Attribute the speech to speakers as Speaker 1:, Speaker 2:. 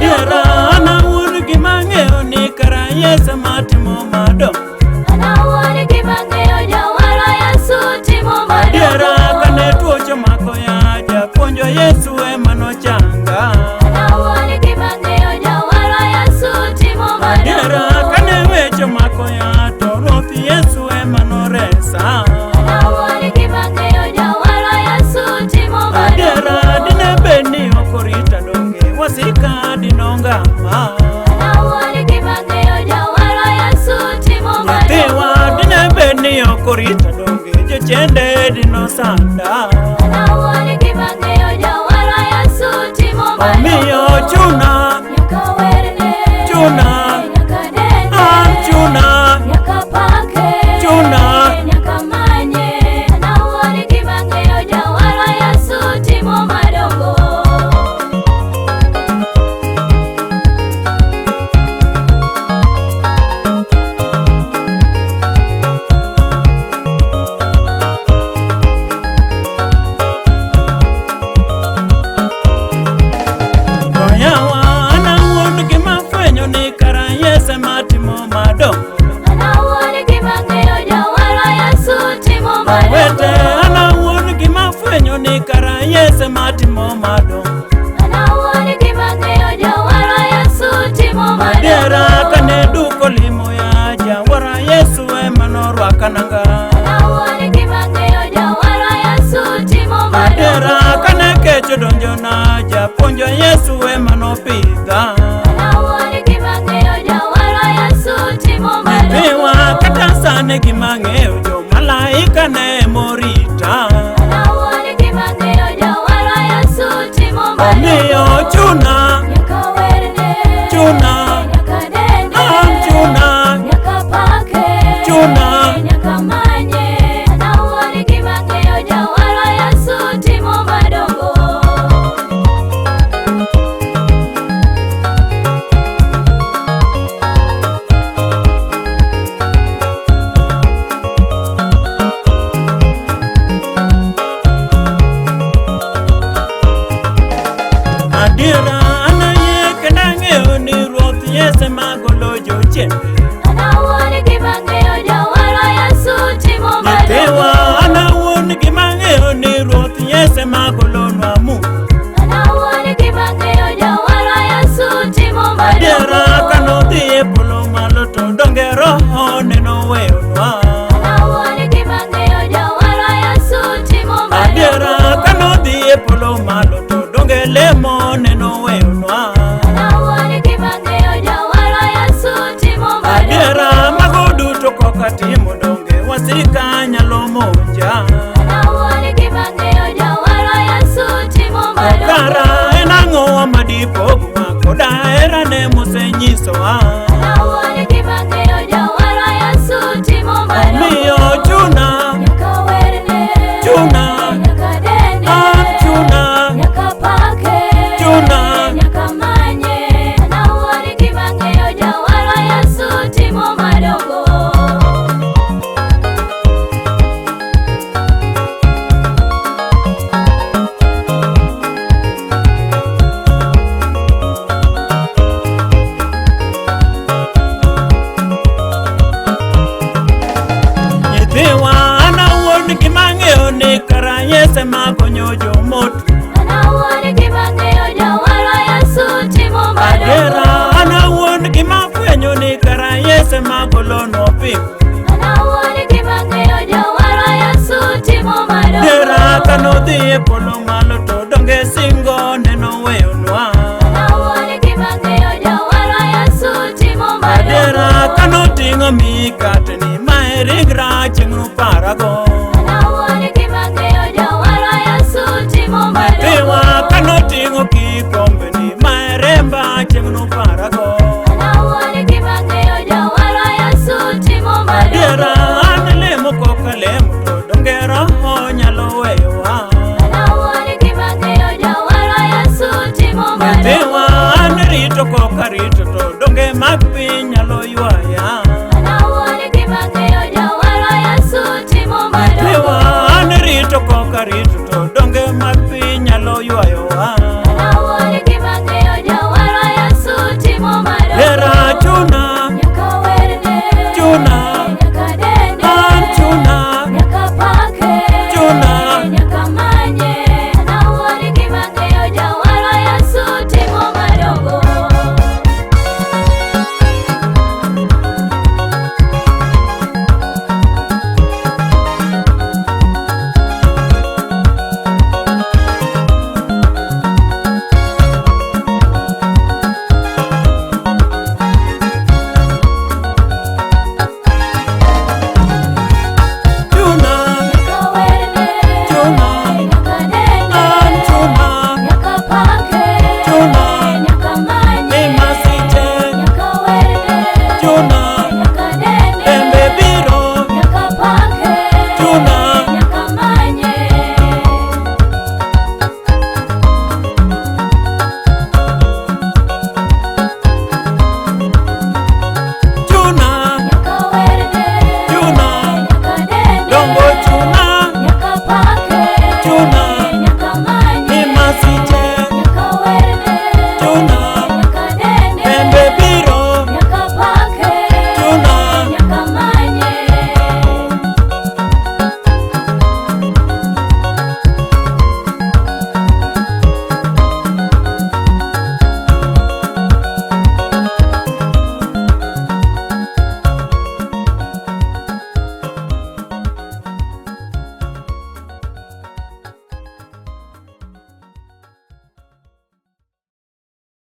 Speaker 1: Adiera an awuon gima ang'eyo ni kara Yesu ema timo madongo.
Speaker 2: An awuon gima ang'eyo jawarwa Yesu timo
Speaker 1: Adiera
Speaker 2: madongo.
Speaker 1: kane tuoche omako ya japuonjwa Yesu ema nochanga.
Speaker 2: An awuon gima ang'eyo jawarwa Yesu timo
Speaker 1: Adiera
Speaker 2: madongo.
Speaker 1: kane weche omako ya to Ruoth Yesu ema noresa.
Speaker 2: An awuon gima ang'eyo jawarwa Yesu timo
Speaker 1: Adiera
Speaker 2: madongo.
Speaker 1: dine bed ni ok orita donge wasika dinongama.
Speaker 2: An awuon gima ang'eyo jawarwa Yesu timo
Speaker 1: Nyathiwa
Speaker 2: madongo.
Speaker 1: dine bed ni ok orita donge jochiende dinosanda.
Speaker 2: An awuon gima ang'eyo jawarwa Yesu timo
Speaker 1: Omiyo
Speaker 2: madongo.
Speaker 1: chuna,
Speaker 2: Nyaka werne,
Speaker 1: chuna,
Speaker 2: nyaka dende,
Speaker 1: an chuna,
Speaker 2: nyaka pake,
Speaker 1: chuna.
Speaker 2: nyaka manye. An awuon gima ang'eyo jawarwa Yesu timo madongo.
Speaker 1: Oyawa an awuon gima afwenyo ni kara Yesu ema timo madongo.
Speaker 2: An awuon gima ang'eyo jawarwa Yesu timo
Speaker 1: Owete
Speaker 2: madongo.
Speaker 1: an awuon gima afwenyo ni kara Yesu ema timo madongo.
Speaker 2: An awuon gima ang'eyo jawarwa Yesu timo
Speaker 1: Adiera
Speaker 2: madongo.
Speaker 1: kane duk olimo ya jawara Yesu ema norwaka nanga.
Speaker 2: An awuon gima ang'eyo jawarwa Yesu timo
Speaker 1: Adiera
Speaker 2: madongo.
Speaker 1: kane kech odonjona japuonjwa Yesu ema nopidha.
Speaker 2: An awuon gima ang'eyo jawarwa Yesu timo
Speaker 1: Nyathiwa
Speaker 2: madongo.
Speaker 1: kata sani gima ang'eyo jomalaika ne morita.
Speaker 2: An awuon gima ang'eyo jawarwa Yesu timo
Speaker 1: Omiyo
Speaker 2: madongo.
Speaker 1: chuna,
Speaker 2: Nyaka werne,
Speaker 1: chuna,
Speaker 2: nyaka dende,
Speaker 1: an chuna,
Speaker 2: nyaka pake,
Speaker 1: chuna.
Speaker 2: nyaka manye. An awuon gima ang'eyo jawarwa Yesu timo madongo.
Speaker 1: Adiera an ayie kendo ang'eyo ni Ruoth Yesu ema golo jochiende.
Speaker 2: An awuon gima ang'eyo jawarwa Yesu timo
Speaker 1: Nyathiwa
Speaker 2: madongo.
Speaker 1: an awuon gima ang'eyo ni Ruoth Yesu ema golonwa mudho.
Speaker 2: An awuon gima ang'eyo jawarwa Yesu timo
Speaker 1: Adiera
Speaker 2: madongo.
Speaker 1: kanodhi e polo malo to donge roho nenoweyonwa.
Speaker 2: An awuon gima ang'eyo jawarwa Yesu timo
Speaker 1: Adiera
Speaker 2: madongo.
Speaker 1: kanodhi e polo malo to donge lemo nenoweyonwa.
Speaker 2: An awuon gima ang'eyo jawarwa Yesu timo
Speaker 1: Adiera
Speaker 2: madongo.
Speaker 1: mago duto koka timo donge wasika nyalo monja.
Speaker 2: An awuon gima ang'eyo jawarwa Yesu timo
Speaker 1: Kara
Speaker 2: madongo.
Speaker 1: en ang'owa madipogwa koda herane mosenyisowa.
Speaker 2: An awuon gima ang'eyo jawarwa Yesu timo
Speaker 1: Omiyo
Speaker 2: madongo.
Speaker 1: chuna,
Speaker 2: Nyaka werne,
Speaker 1: chuna,
Speaker 2: nyaka dende,
Speaker 1: an chuna,
Speaker 2: nyaka pake,
Speaker 1: chuna.
Speaker 2: nyaka manye. An awuon gima ang'eyo jawarwa Yesu timo madongo.
Speaker 1: Nyithiwa an awuon gima ang'eyo ni kara Yesu ema konyo jomoto.
Speaker 2: An awuon gima ang'eyo jawarwa Yesu timo
Speaker 1: Adiera
Speaker 2: madongo.
Speaker 1: an awuon gima afwenyo ni kara Yesu ema golonwa pingu.
Speaker 2: An awuon gima ang'eyo jawarwa Yesu timo
Speaker 1: Adiera
Speaker 2: madongo.
Speaker 1: kanodhi e polo malo to donge singo nenoweyonwa.
Speaker 2: An awuon gima ang'eyo jawarwa Yesu timo
Speaker 1: Adiera
Speaker 2: madongo.
Speaker 1: kanoting'o mikate ni mae ringra chieng' nuparago.
Speaker 2: An awuon gima ang'eyo jawarwa Yesu timo
Speaker 1: Nyathiwa
Speaker 2: madongo.
Speaker 1: kanoting'o kikombe ni mae remba chieng' nuparago.
Speaker 2: An awuon gima ang'eyo jawarwa Yesu timo
Speaker 1: Adiera
Speaker 2: madongo.
Speaker 1: an lemo koka lemo to donge roho nyalo weyowa.
Speaker 2: An awuon gima ang'eyo jawarwa Yesu timo
Speaker 1: Nyathiwa
Speaker 2: madongo.
Speaker 1: an rito koka rito to donge mag piny